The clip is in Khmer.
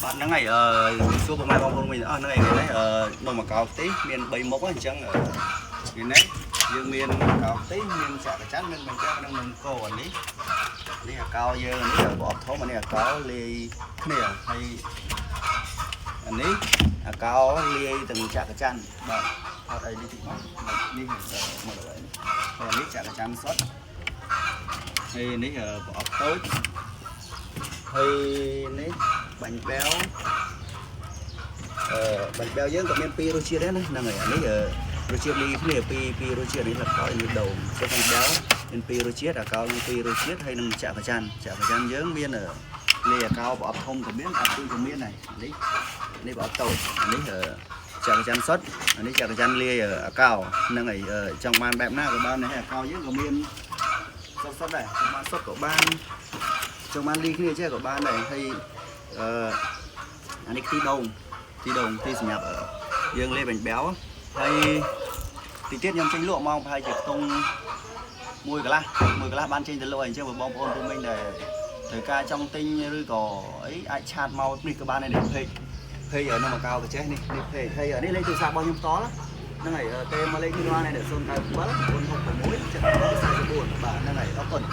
បាទហ្នឹងហើយអឺសួរពុកម៉ែបងប្អូនវិញអស់ហ្នឹងហើយថ្ងៃនេះអឺនំអាកោខ្ទិះមាន3មុខហ្នឹងអញ្ចឹងថ្ងៃនេះយើងមានអាកោខ្ទិះមានចាក់កញ្ចាន់មានបាញ់កែវនិងនំកោអានេះនេះអាកោយើងអានេះប្រអប់ធំអានេះអាកោលាយគ្នាហើយអានេះអាកោលាយទាំងចាក់កញ្ចាន់បាទអត់អីនេះតិចមកនេះមកដល់ហើយហើយអានេះចាក់កញ្ចាន់សុទ្ធហើយនេះប្រអប់តូចហើយនេះបាញ់បែវ អឺបាញ់បែវយើងក៏មានពីររសជាតិដែរណាហ្នឹងហើយអានេះរសជាតិលីគ្នាពីរពីររសជាតិនេះលកោនេះដូងចុះបាញ់បែវមានពីររសជាតិអាកោមានពីររសជាតិហើយនឹងចាក់ប្រច័នចាក់ប្រច័នយើងមានលាយអាកោប្រអប់ធំក៏មានប្រអប់ទូចក៏មានដែរនេះនេះប្រអប់តូចអានេះចាក់ប្រច័នសុទ្ធអានេះចាក់ប្រច័នលាយអាកោហ្នឹងហើយចង់បានបែបណាក៏បានដែរអាកោយើងក៏មានសុទ្ធសុទ្ធដែរចង់បានសុទ្ធក៏បានចង់បានលីគ្នាចេះក៏បានដែរហើយអឺអានេះខ្ទិះដូង ទីដងទីសម្រាប់យើងលេបបាញ់បែវហើយទីទៀតខ្ញុំចេញលក់ម៉ោងប្រហែលជាខ្ទង់មួយកន្លះមួយកន្លះបានចេញទៅលក់ហើយអញ្ចឹងបើបងប្អូនពុំមិញដែលត្រូវការចង់ទិញឬក៏អីអាច chat មកនេះក៏បានដែរនេះ page page នៅមកកៅកចេះនេះនេះ page ហើយនេះលេខទូរស័ព្ទរបស់ខ្ញុំផ្ទាល់ហ្នឹងហើយទេមកលេខនេះបានដែរ097 466 744បាទហ្នឹងហើយអរគុណ។